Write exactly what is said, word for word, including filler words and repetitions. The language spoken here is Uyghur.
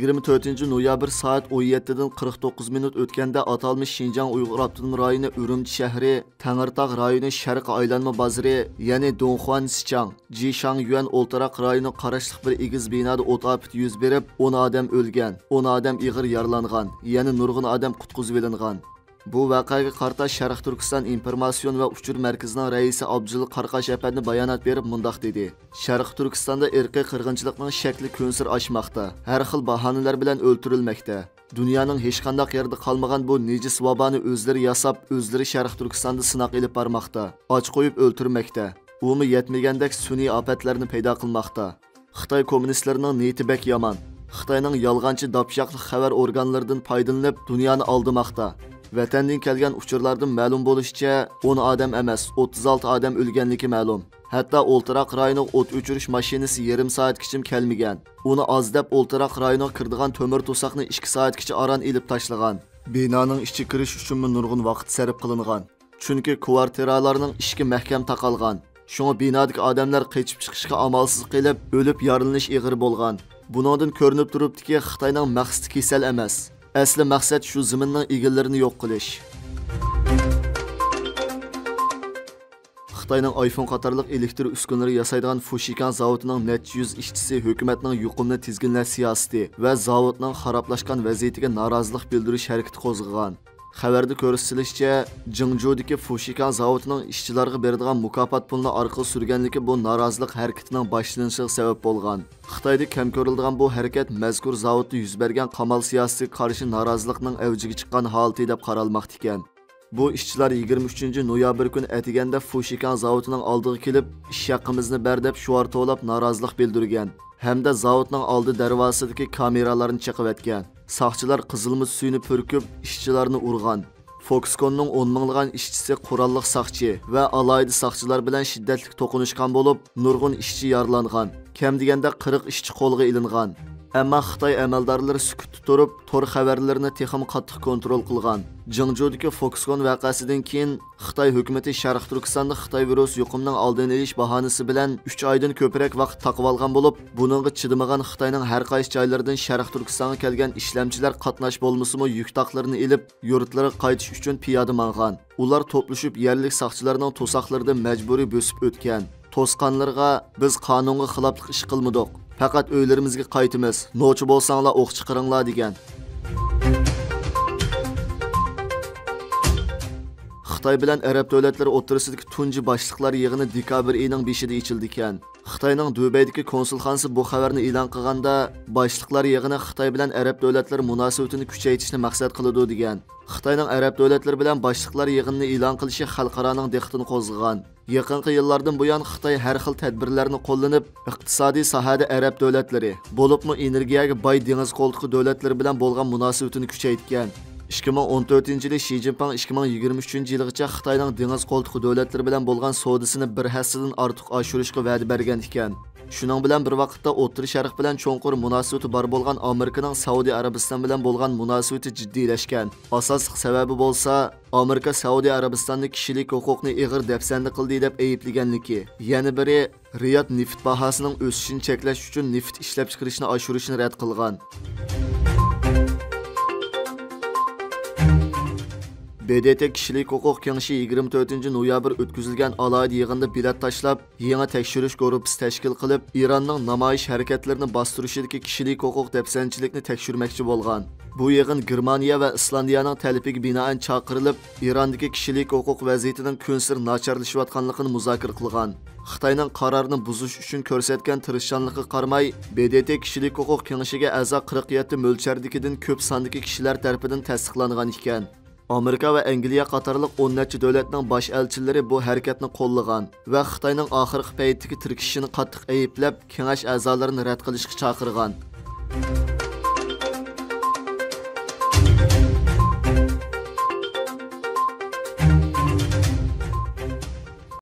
يىگىرمە تۆتىنچى نويابىر سائەت ئون يەتتىدىن قىرىق توققۇز مىنۇت ئۆتكەندە ئاتالمىش شىنجاڭ ئۇيغۇر ئاپتونوم رايونى ئۈرۈمچى شەھىرى تەڭرىتاغ رايونى شەرقىي ئايلانما بازىرى، يەنى دۇڭخۇەن سىچاڭ، جىشاڭيۈەن ئولتۇراق رايونىغا قاراشلىق بىر ئېگىز بىنادا ئوت ئاپىتى يۈز بېرىپ، ئون ئادەم ئۆلگەن، ئون ئادەم ئېغىر يارىلانغان، يەنە نۇرغۇن ئادەم قۇتقۇزۇۋېلىنغان. بۇ ۋەقەگە قارىتا شەرقىي تۈركىستان ئىنفورماتسىيون ۋە ئۇچۇر مەركىزىنىڭ رەئىسى ئابدۇللا قاراقاش ئەپەندى بايانات بېرىپ مۇنداق دېدى: شەرقىي تۈركىستاندا ئىرقىي قىرغىنچىلىقنىڭ شەكلى كۈنسېرى ئاشماقتا. ھەر خىل باھانىلەر بىلەن ئۆلتۈرۈلمەكتە. دۇنيانىڭ ھېچقانداق يېرىدە قالمىغان بۇ نىجىس ۋابانى ئۆزلىرى ياساپ، ئۆزلىرى شەرقىي تۈركىستاندا سىناق ئېلىپ بارماقتا. ئاچ قويۇپ ئۆلتۈرمەكتە. ئۇمۇ يەتمىگەندەك سۈنئىي ئاپەتلەرنى پەيدا قىلماقتا. خىتاي كوممۇنىستلىرىنىڭ نىيىتى بەك يامان. خىتاينىڭ يالغانچى داپشاقلىق خەۋەر ئورگانلىرىدىن پايدىلىنىپ، دۇنيانى ئالدىماقتا. ۋەتەندىن كەلگەن ئۇچۇرلاردىن مەلۇم بولۇشىچە، ئون ئادەم ئەمەس، ئوتتۇز ئالتە ئادەم ئۆلگەنلىكى مەلۇم. ھەتتا ئولتۇراق رايونىغا ئوت ئۆچۈرۈش ماشىنىسى يېرىم سائەتكىچىمۇ كەلمىگەن. ئۇنى ئاز دەپ ئولتۇراق رايونىغا كىرىدىغان تۆمۈر توساقنى ئىككى سائەتكىچە ئاران ئېلىپ تاشلىغان. بىنانىڭ ئىچىگە كىرىش ئۈچۈنمۇ نۇرغۇن ۋاقىت سەرپ قىلىنغان. چۈنكى كۋارتىرالارنىڭ ئىشىكى مەھكەم تاقالغان. شۇڭا بىنادىكى ئادەملەر قېچىپ چىقىشقا ئامالسىز قېلىپ، ئۆلۈپ يارىلىنىش ئېغىر بولغان. بۇنىڭدىن كۆرۈنۈپ تۇرۇپتۇكى، خىتاينىڭ مەقسىتى كېسەل ئەمەس. ئەسلى مەقسەت شۇ زېمىننىڭ ئىگىلىرىنى يوق قىلىش. خىتاينىڭ ئايفون قاتارلىق ئېلېكتر ئۈسكۈنىلىرى ياسايدىغان فۇشىكاڭ زاۋۇتىنىڭ نەچچە يۈز ئىشچىسى ھۆكۈمەتنىڭ يۇقۇمنى تىزگىنلەش سىياسىتى ۋە زاۋۇتنىڭ خارابلاشقان ۋەزىيىتىگە نارازىلىق بىلدۈرۈش ھەرىكىتى قوزغىغان. خەۋەردە كۆرسىتىلىشىچە، جىڭجۇدىكى فۇشىكاڭ زاۋۇتىنىڭ ئىشچىلارغا بېرىدىغان مۇكاپات پۇلىنى ئارقىغا سۈرگەنلىكى بۇ نارازىلىق ھەرىكىتىنىڭ باشلىنىشىغا سەۋەب بولغان. خىتايدا كەم كۆرۈلىدىغان بۇ ھەرىكەت مەزكۇر زاۋۇتتا يۈز بەرگەن قامال سىياسىتىگە قارشى نارازىلىقنىڭ ئەۋجىگە چىققان ھالىتى دەپ قارالماقتا ئىكەن. بۇ ئىشچىلار يىگىرمە ئۈچىنچى نويابىر كۈنى ئەتىگەندە فۇشىكاڭ زاۋۇتىنىڭ ئالدىغا كېلىپ، «ئىش ھەققىمىزنى بەر» دەپ شوئار توۋلاپ نارازىلىق بىلدۈرگەن ھەمدە زاۋۇتنىڭ ئالدى دەرۋازىسىدىكى كامېرالارنى چېقىۋەتكەن. ساقچىلار قىزىلما سۈيىنى پۈركۈپ، ئىشچىلارنى ئۇرغان. فوكسكوننىڭ ئون مىڭلىغان ئىشچىسى قوراللىق ساقچى ۋە ئالاھىدە ساقچىلار بىلەن شىددەتلىك توقۇنۇشقان بولۇپ، نۇرغۇن ئىشچى يارىلانغان. كەم دېگەندە قىرىق ئىشچى قولغا ئېلىنغان. ئەمما خىتاي ئەمەلدارلىرى سۈكۈتتە تۇرۇپ، تور خەۋەرلىرىنى تېخىمۇ قاتتىق كونترول قىلغان. جىڭجۇدىكى فوكسكون ۋەقەسىدىن كېيىن، خىتاي ھۆكۈمىتى شەرقىي تۈركىستاندا خىتاي ۋىرۇس يۇقۇمىنىڭ ئالدىنى ئېلىش باھانىسى بىلەن ئۈچ ئايدىن كۆپرەك ۋاقىت تاقىۋالغان بولۇپ، بۇنىڭغا چىدىمىغان خىتاينىڭ ھەر قايسى جايلىرىدىن شەرقىي تۈركىستانغا كەلگەن ئىشلەمچىلەر قاتناش بولمىسىمۇ يۈك تاقلىرىنى ئېلىپ، يۇرتلىرىغا قايتىش ئۈچۈن پىيادە ماڭغان. ئۇلار توپلىشىپ يەرلىك ساقچىلارنىڭ توساقلىرىدىن مەجبۇرىي بۆسۈپ ئۆتكەن. توسقانلىرىغا، «بىز قانۇنغا خىلاپلىق ئىش قىلمىدۇق. پەقەت ئۆيلىرىمىزگە قايتىمىز. نوچى بولساڭلار ئوق چىقىرىڭلار» دېگەن. خىتاي بىلەن ئەرەب دۆلەتلىرى ئوتتۇرىسىدىكى تۇنجى باشلىقلار يىغىنى دېكابىر ئېيىنىڭ بېشىدا ئېچىلىدىكەن. خىتاينىڭ دۇبەيدىكى كونسۇلخانىسى بۇ خەۋەرنى ئېلان قىلغاندا، باشلىقلار يىغىنى خىتاي بىلەن ئەرەب دۆلەتلىرى مۇناسىۋىتىنى كۈچەيتىشنى مەقسەت قىلىدۇ، دېگەن. خىتاينىڭ ئەرەب دۆلەتلىرى بىلەن باشلىقلار يىغىنىنى ئېلان قىلىشى خەلقئارانىڭ دىققىتىنى قوزغىغان. يېقىنقى يىللاردىن بۇيان خىتاي ھەر خىل تەدبىرلەرنى قوللىنىپ، ئىقتىسادىي ساھەدە ئەرەب دۆلەتلىرى، بولۇپمۇ ئېنېرگىيەگە باي دېڭىز قولتۇقى دۆلەتلىرى بىلەن بولغان مۇناسىۋىتىنى كۈچەيتكەن. ئىككى مىڭ ئون تۆتىنچى يىلى شى جىنپىڭ ئىككى مىڭ يىگىرمە ئۈچىنچى يىلغىچە خىتاينىڭ دېڭىز قولتۇقى دۆلەتلىرى بىلەن بولغان سودىسىنى بىر ھەسسىدىن ئارتۇق ئاشۇرۇشقا ۋەدە بەرگەن ئىكەن. شۇنىڭ بىلەن بىر ۋاقىتتا، ئوتتۇرا شەرق بىلەن چوڭقۇر مۇناسىۋىتى بار بولغان ئامېرىكىنىڭ سەئۇدى ئەرەبىستان بىلەن بولغان مۇناسىۋىتى جىددىيلەشكەن. ئاساسلىق سەۋەبى بولسا، ئامېرىكا سەئۇدى ئەرەبىستاننى كىشىلىك ھوقۇقنى ئېغىر دەپسەندە قىلدى دەپ ئەيىبلىگەنلىكى، يەنە بىرى، رىياد نېفىت باھاسىنىڭ ئۆسۈشىنى چەكلەش ئۈچۈن نېفىت ئىشلەپچىقىرىشنى ئاشۇرۇشنى رەت قىلغان. ب د ت كىشىلىك ھوقۇق كېڭىشى يىگىرمە تۆتىنچى نويابىر ئۆتكۈزۈلگەن ئالاھىدە يىغىندا بېلەت تاشلاپ، يېڭى تەكشۈرۈش گۇرۇپپىسى تەشكىل قىلىپ، ئىراننىڭ نامايىش ھەرىكەتلىرىنى باستۇرۇشىدىكى كىشىلىك ھوقۇق دەپسەندىچىلىكىنى تەكشۈرمەكچى بولغان. بۇ يىغىن گېرمانىيە ۋە ئىسلاندىيەنىڭ تەلىپىگە بىنائەن چاقىرىلىپ، ئىراندىكى كىشىلىك ھوقۇق ۋەزىيىتىنىڭ كۈنسېرى ناچارلىشىۋاتقانلىقىنى مۇزاكىرە قىلغان. خىتاينىڭ قارارنى بۇزۇش ئۈچۈن كۆرسەتكەن تىرىشچانلىقىغا قارىماي، ب د ت كىشىلىك ھوقۇق كېڭىشىگە ئەزا قىرىق يەتتە مۆلچەردىكىدىن كۆپ ساندىكى كىشىلەر تەرىپىدىن تەستىقلانغان ئىكەن. ئامېرىكا ۋە ئەنگلىيە قاتارلىق ئون نەچچە دۆلەتنىڭ باش ئەلچىلىرى بۇ ھەرىكەتنى قوللىغان ۋە خىتاينىڭ ئاخىرقى پەيتتىكى تىركىشىشىنى قاتتىق ئەيىبلەپ، كېڭەش ئەزالىرىنى رەت قىلىشقا چاقىرغان.